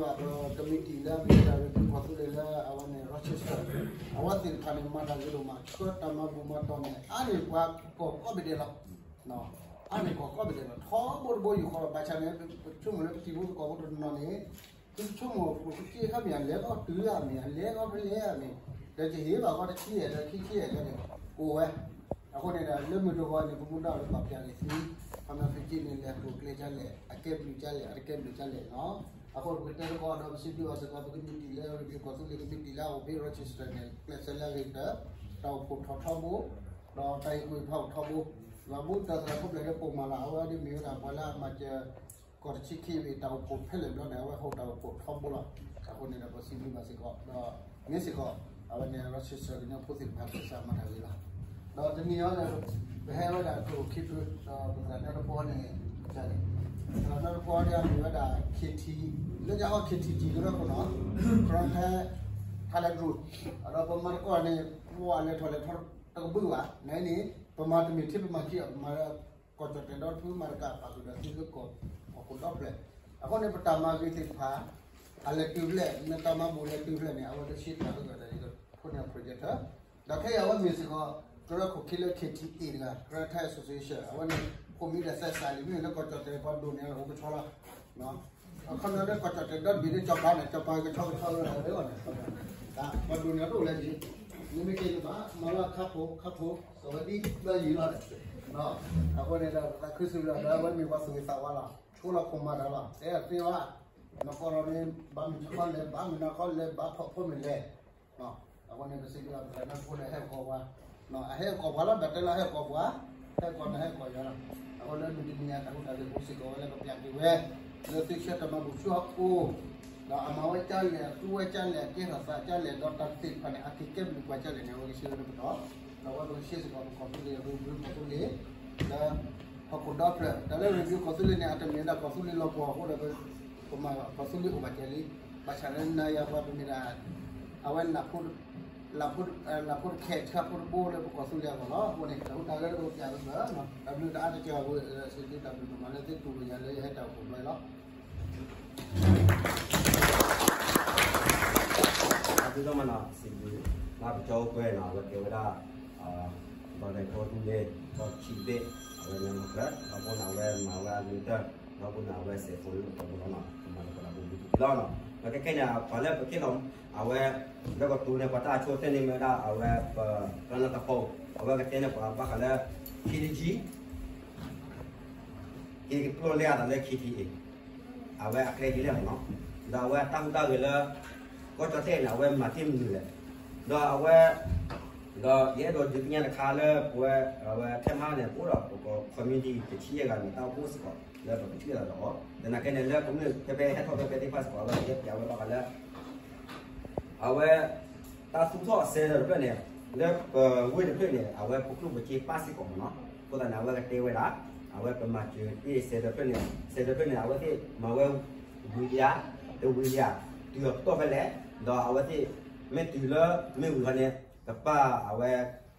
ဒီးကမံးတံာ်လၢအမ့ၢ်ဝဲဒၣ် ရ့ဒံကီၢ်သူလ့ၤလၢအဝဲန့ၣ် Rochester အဝဲသ့ၣ်တဖၣ်န့ၣ် မၤတၢ်ဂ့ၤဒိၣ်မး ဆှၢတၢ်မၤဘူၣ်မၤတီၢ်န့ၣ် အါန့ၢ်ပှၤကီၢ်ကိးဘ့ၣ်ဒဲးလီၤ. အါန့ၢ်ကီၢ်ကိးဘ့ၣ်ဒဲးလီၤ. ထီဘိတဘိယူၢ်ဃီလီၤ. ဘၣ်ဆၣ်န့ၣ် ပဆိကမိၣ်လၢပတံၤဖိသကိးဖိတနီၤန့ၣ် သုဆိကမိၣ်ပက့ခါမ့ၢ်အလဲၤဃီတုၤဧါမ့ၢ် အလဲၤဃီဖဲလဲၣ်ဧါမ့ၢ် ဒီးကဟ့ၣ်ဘၣ်ဃီတဆံယဲၢ်ဒီးခံဆံယဲၢ်ဒီးန့ၣ် အိၣ်ဝဲ. အဃိန့ၣ်ဒီး လၢမုၢ်တဂီၤန့ၣ် ပမူဒါလၢပှၤပျၢ်က့ၤသံ ခီမ့ၢ်သုးက့န့ၣ် လဲၤကျိၤကျဲဒ်လဲၣ် အကဲဘျုးဒ်လဲၣ် အတကဲဘျုးဒ်လဲၣ်နီၤ. အဃိပကတဲသကိးဒီး ပစံးဘျုးဘၣ်စ့ၢ်ကီး ပကမံးတံာ်လၢ ရ့ဒံကီၢ်သူလ့ၤကမံးတံာ်လၢအအိၣ်ဖဲ Rochester န့ၣ် ကျဲးစၢးလၢအဂ့ၤကတၢၢ် တၢ်အိၣ်ဖှိၣ်ထီၣ်ထီဘိ ဒီးတၢ်ဟ့ၣ်ကူၣ်ဟ့ၣ်ဖးအိၣ်ထီဘိ ဒီးဘူးတၢ်သရၣ်ဖိဖျဲးလၢပိာ်မၤလီၤ အဝဲဒ်မ့ၢ်ဝဲဒၣ်ပှၤလၢအမၤစၢၤ ကီၢ်တဆံခံဘ့ၣ် တၢ်အိၣ်ဖှိၣ်ဖဲလဲၣ်ဘျီန့ၣ် အဝဲဟိၣ်တၢ်အိၣ်ဖှိၣ်ထီဘိလီၤ. အဃိန့ၣ်ဒီး ပစံးဘျုးဘၣ်စ့ၢ်ကီး ဒီးမ့ၢ်စ့ၢ်ကီး အဝဲန့ၣ် Rochester ကညီဖိသ့ၣ်တဖၣ် ကစၢ်မၤတၢ်ဂ့ၤလီၤ. ဒီးတနံၤအံၤန့ၣ် ပဟဲဝဲဒၣ်ကျိၣ်ခံဖု ဒီးပသရၣ်နီတဖီန့ၣ် ပသရၣ်နီတဖီန့ၣ် အမ့ၢ်ဝဲဒၣ် K T လၢညါဟီ K T T ကရၢခိၣ်နီၤ Karen Thai Talent Group ဒီးပမၤသကိးန့ၣ် ပှၤလဲၤထီၣ်လဲၤထီတကဘုၣ်ဘၣ် နန့ၣ် ပမၤတမ့ၢ်ထဲပမၤခံအီၤ ပမၤ ကီၢ်ကၠီၣ်တဲၣ်ဒီတဖုမၤတကး ပာ်ဃုာ်ဒီးသုလၢကီၢ်ဟီၣ်ခိၣ်ဒီဖျၢၣ်. အဃိန့ၣ် ပတၢ်မၤဂ့ၤသ့ၣ်တဖၣ် အလဲၤတုၤဖျဲၣ် မ့ၢ်တၢ်မၤဘူၣ်လဲၤတုၤဖျဲၣ်န့ၣ် အဝဲကဆှၢတၢ်အဂၢၢ်တၢ်ဒ်သိး ဖိန့ၣ် project ဒီးခဲအံၤအဝဲမ့ၢ်စ့ၢ်ကီး ကရၢခိၣ်ခံလၢ K T A တဂၤ Karen Thai Association အဝဲန့ၣ် ခိၣ်မံၤဒီးစဲးစးလံ မ့ၢ်လၢကီၢ်ကၠီၣ်တဲၣ်ပှၤဒိၣ်န့ၣ်လီၤ အိၣ်ကဆီလီၤ. အခီပညီလၢကီၢ်ကၠီၣ်တဲၣ်ဒီတဘ့ၣ်လၢကၠီၣ်ပၤန့ၣ် ကၠီၣ်ပၤကဆီကဆီလီၤန့ၣ် ပှၤဒိၣ်န့ၣ်ဒိၣ်လဲၣ်န့ၣ် နမ့ၢ်က့ၤလၢဘၣ် မၤလၢခါဖိ ခါဖိ ကဝဲဒ်လၢယံၤလီၤန့ၣ် အဃိန့ၣ်ဒီး ပသးခုစံးဘျုးဒီး အဝဲမ့ၢ်ပှၤသူၣ်ဂ့ၤသးဝါလီၤ ဆိလီၤခိၣ်မၤတၢ်လီၤ တဲအသ့ဝဲ နကီၢ်လီၤန့ၣ် ဘၣ်မုၢ်ဆါခီလဲၤ ဘၣ်မုၢ်နၤခီလဲၤ ဘၣ်ဖီၣ်ဖိမ့ၢ်လဲၤ အဃိန့ၣ် ပစံးဘျုးဒီး ပသရၣ်နီတဖီန့ၣ် ဟဲကီၢ်ပှၤ အဟဲကီၢ်ပှၤလီၤ ဒီးတဲလၢဟဲကီၢ်ပှၤ ဟဲကီၢ်နၤဟဲကီၢ်ယၤလီၤ. အဃိလၢမုၢ်တနံၤအံၤ တၢ်ဟူးတၢ်ဂဲၤဖိစ့ၢ်ကီးဝဲလၢကပျၢ်က့ၤဝဲ လၢသုဆှၢတၢ်မၤဘူၣ်ဆူဟီၣ်ခိၣ် ဒီးအမၤဝဲဒ်လဲၣ် အသူဝဲဒ်လဲၣ် အကဲထီၣ်သးဒ်လဲၣ် ဒီးတၢ်သ့ၣ်တဖၣ်န့ၣ် အက့ၤကဲဘျုးပှၤဒ်လဲၣ်န့ၣ် အဝဲကဆှၢဝဲလၢပတီၢ် ဒီးအဝဲပကဆှၢစ့ၢ်ကီးပကီၢ်သူလ့ၤ ရ့ဒံကီၢ်သူလ့ၤ လၢ ဟီၣ်ခိၣ်ဒီဖျၢၣ် တၢ်လၢရ့ဒံကီၢ်သူလ့ၤန့ၣ် အတမ့ၢ်ဝဲဒၣ်ကီၢ်သူလ့ၤလီၤပှီၢ်အဃိဒီး ပမၤကီၢ်သူလ့ၤအိၣ်ဘၣ်ကဲလံ ဘၣ်ဆၣ်လၢနၤယၤပှၤပမ့ၢ်ဒၣ် အဝဲ လၢဖိတခဲ ဆၢဖိတဘိလၢပကီၢ်သူလ့ၤအဂီၢ်လီၤ. အဃိန့ၣ် တၢ်ဟူးတၢ်ဂဲၤတအိၣ်ပျဲၢ်လၢပျၢၤ တၢ်ဘျုးတၢ်အါတက့ၢ်အဂီၢ် စံးဘျုးတၢ်ဘျုးဒိၣ်မးလၢသုတူၢ်လိာ်ယၤလၢယဟဲတၢ်အိၣ်ဖှိၣ်ဘျီအံၤလီၤ. အသုဒိၣ်မးနီၤ စံးဘျုး မၤကကၠီအိၣ်ကွဲနီၤ အဝဲကဲဝဲဒၣ် ဒီးလဲၤကီၢ်သူလ့ၤ ကီၢ်ဆံးဘ့ၣ် အဝဲန့ၣ်မၤချၢ ဒီးအဃိန့ၣ် အဝဲမၤဝဲအဂ့ၤကတၢၢ် ဒီးအဃိန့ၣ် အဝဲစဲးဖိလၢကီၢ်ပူၤလီၤနီၤ ကမၤလၢကီၢ်လၢပူၤလီၤနီၤ ဒီးခဲခဲန့ၣ် ပှၤလၢပက့ၤလီၤ အဝဲ လၢကီၢ်သူလ့ၤန့ၣ် ပှၤတၢ်အဆိကတၢၢ်န့ၣ်မ့ၢ်ဝဲဒၣ် အဝဲ ပ ပနၢ်တပီ အဝဲကတဲန့ၢ်ပှၤဘၣ်ဃးလၢ K T G က့ၤကကျီၢ်လဲအသးလၢ K T A အဝဲအကျဲဒ်လဲၣ်မ့ၢ်နီၤ ဒီးအဝဲတၢ်ဟူးတၢ်ဂဲၤလၢ ကီၢ်ကၠီၣ်တဲၣ်န့ၣ် အဝဲမၤတ့ၢ်မနုၤလဲၣ် ဒီးအဝဲ ဒီးယအဲၣ်ဒိးဒုးသ့ၣ်ညါတခါလၢပဝဲ အဝဲထဲမးန့ၣ် ပအိၣ်ဒီးပကီၢ် community တဆံယဲၢ်ဂၤန့ၣ် တၢ်အိၣ်ဖှိၣ်စ့ၢ်ကီး လၢပကထံၣ်လိာ်သးဒီးအီၤ သနာ်က့န့ၣ် လၢကမျၢၢ်ဖဲဖဲဟဲထီၣ်ဖဲဖဲသ့ၣ်တဖၣ်စ့ၢ်ကီး အဝဲကတဲပျးဝဲဘၣ်ဃးလၢ အဝဲ တၢ်သူၣ်ထီၣ်အစဲးတဖျၢၣ်န့ၣ် လၢပဝ့ၢ်တဖျၢၣ်န့ၣ် အဝဲပကျိၣ်ပစ့ပၢ်စ့ၢ်ကီးမ့ၢ်နီၤ အဃိသတးန့ၣ် အဝဲကတဲဝဲဒၣ် အဝဲပမၤစၢၤတ့ၢ်စဲးတဖျၢၣ်န့ၣ် စဲးတဖျၢၣ်န့ၣ် အဝဲသ့ၣ်မၤဝဲ ဝံၤလံဧါ တဝံၤလံဧါ တုၤအပတီၢ်ဖဲလဲၣ် ဒီးအဝဲသ့ၣ် မ့ၢ်တုၤလၢ မ့ၢ်ဝံၤခီန့ၣ် ကပၢ်အဝဲ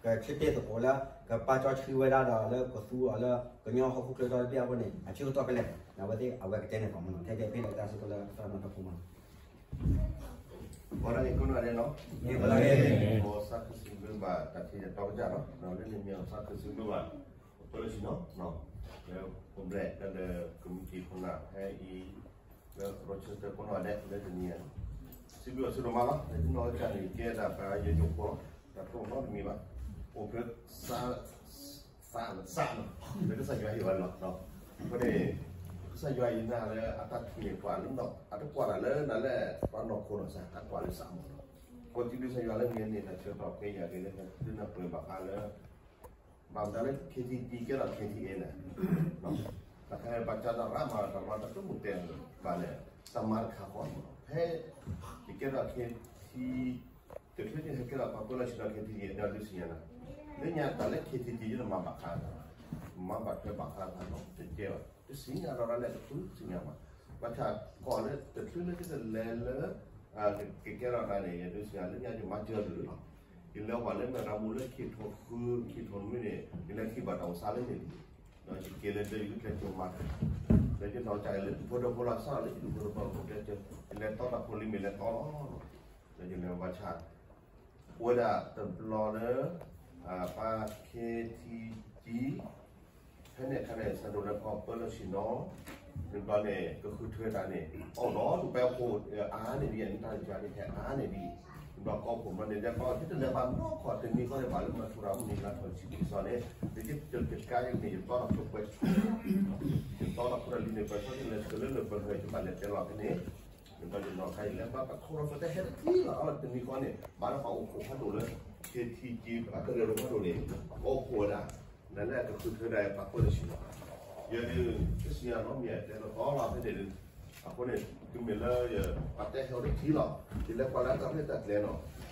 ကဆၢတဲာ်သကိးလၢ ကပၢ်ကၠီဆှံဝဲဒၣ်ဒီးလၢကသူအီၤလၢ ကညီဟီၣ်ခိၣ်ချၢဒီတဘ့ၣ်အဃိန့ၣ် အဆၢကတီၢ်ဖဲလဲၣ် အဝဲသ့ၣ်အဝဲကတဲန့ၣ်ကီးမ့ၢ်နီၤ ထဲကဲဖဲလဲၣ်တၢ်စ့ၢ်ကီးလၢသရၣ်မၤတၢ်ဖိမ့ၢ်နီၤ ဝဲဒၣ်န့ၣ် ကိးနီၢ်ဒဲးနီၤ ပသးခုစံးဘျုးဘၣ်တၢ်ထံၣ်န့ၣ် တီကစၢ်နီၤ ဒီးလၢန့ၣ်မ့ၢ်ပသးခုစံးဘျုးဘၣ် ပၢလၢဆံနီၤ လၢပဘျဲၣ်လၢလၢကမံးတံာ်ခိၣ်နၢ်ဟဲအံၤ လၢ Rochester ကိးနီၢ်ဒဲး လၢတနံၤအံၤ စံးဘျုးအီၤဆူၣ်ဒိၣ်မးလီၤ လၢတနီၤကစၢ်န့ၣ် ကဲဒၣ်ပှၤယိယိဖိလီၤ တၢ်တိၢ်နီတမံၤဘၣ် အိၣ်ဖျဲ သး သး သးနီၤ လၢကစၢ်ယွၤဟ့ၣ်ဝဲလီၤ အဃိန့ၣ် ကစၢ်ယွၤအံၤနၤလၢအတၢ်ထုးန့ၢ်ပှၤလၢ အတကွၢ်တၢ်လၢနၤလၢ ပှၤနီၢ်ခိနီၢ်စၢ် အကွၢ်လၢသးမ့ၢ်နီၤ ပှၤစံးဘျုးကစၢ်ယွၤလၢန့ၣ်န့ၣ် တၢ်ဆၢကတီၢ်ခဲအံၤက့ၤလၢ သုနၢ်ပၢၢ်ဘၣ်ဃးလၢ ဘၣ်မတၤလၢ K T T ကဲထီၣ် K T A န့ၣ် တၢ်ခါအံၤပှၤကၢတၢ်ရၣ်မၤတၢ်ရၣ်တၢ်တမုာ်တဲာ်ဘၣ်လဲၣ် တၢ်မၤတခါဃီမ့ၢ်နီၤ ဖဲ ယကဲထီၣ် K T တချုးယဟဲကဲထီၣ်ပှၤပၢလီၢ်ဆံးဒီး K T T ဒီးဒုးသ့ၣ်ညါနၤ လၢညါတၢ်လၢ K T T ယတမၤဘၣ်ဃးအသးဘၣ် မၤဘၣ်ထွဲဘၣ်ဃးအသးနီၤ တကဲဘၣ် တသ့ၣ်ညါဒီးတၢ်လဲၣ် တချုးသ့ၣ်ညါဘၣ် ဘၣ်ဆၣ်ကီၢ်လၢတချုးလၢယတလဲၤလၢ ကကဲထီၣ်တၢ်န့ၣ် ယဒုးသ့ၣ်ညါလၢညါယမၤစၢၤတၢ်လီၤ ယလဲၤဝဲလၢမဲၢ်ရၤမူလၢခံထိၣ်ဃု ခံထိၣ်နွံန့ၣ် ယလဲၤထံၣ်ဘၣ်တၢ်အိၣ်သးလၢန့ၣ်လံ ဒီးယက့ၤလၢဒၢးယကကျဲးစၢးမၤတၢ် လၢယနီၢ်ကစၢ်လၢဒူၣ်ဖိထၢဖိလီၤ စးထီၣ်လၢယဒူၣ်ဖိထၢဖိအဃိ တဲ ယလဲၤတီတၢ်ဖိလံမ့ၢ်လဲၤတီလီၤ, လၢယလဲၤဘၣ်ဆၣ် အိၣ်ဝဲဒၣ်တဘျီလၢ ပှၤခ့ထံကံ ဖဲန့ၣ်အခါန့ၣ် ဆၢဒိၣ်လၢပှၤပၢလီၢ်ဆ့ၣ်နီၤ တဘျီန့ၣ် ကဃုထၢတၢ်န့ၣ် အိၣ်ဒီးဒူၣ်ပဲအဃိ အါန့ၢ်ဒံး အန့ၣ်တၢ်န့ၣ် အါန့ၢ်ဒံး တဘျီကီၢ်ခိၣ်ဘျီန့ၣ် ဒ်ကီၢ် ယတလဲၤဘၣ်နီတခီၣ် တနံၤဃီန့ၣ် ဘၣ်လၢမၤထူရၤမုၢ်နံၤလါထီၣ်ဆံးကစီၣ်န့ၣ် ယကကကါယကန့ၣ် ယတီထီၣ်ဖိကွဲးဆူ ယတီထီၣ်ဖိဒီးလံန့ၣ် ပၢၤထီၣ်န့ၣ် လဲၤဆၢလၢလၢပၢၤထီၣ် ယကဘၣ်လဲၤတဲလီၤဖဲန့ၣ် ယတီယနီၢ်ခါ ယလဲၤဘၣ်ပခိၣ်လီၤ ပတဲဟဲတထံၣ်လီၤ တနံၤဃီန့ၣ် ဘၣ်လၢပှၤအိၣ်ခိးဖးဒိၣ်လၢ ခ့ထံကံ အတရၢၢ်လီၤဖးဒိၣ်န့ၣ် ပှၤအိၣ်ခိးဝဲဒၣ် နလဲၣ်ကဃုထၢဒၣ်ပှၤပၢလီၢ်ဆ့ၣ်နီၤ ယဒုး ကစံးယၤနီတမံၤ တဲလီၤသီလီၤဖဲန့ၣ်ဒုး အဃိန့ၣ် တုၤမ့ၢ်လၢယ ပှၤတဲဟဲအိၣ်တထံၣ်လီၤ ယလဲၤကွၢ်လၢတၢ်ရဲၣ်တၢ်ကျဲၤနီၤ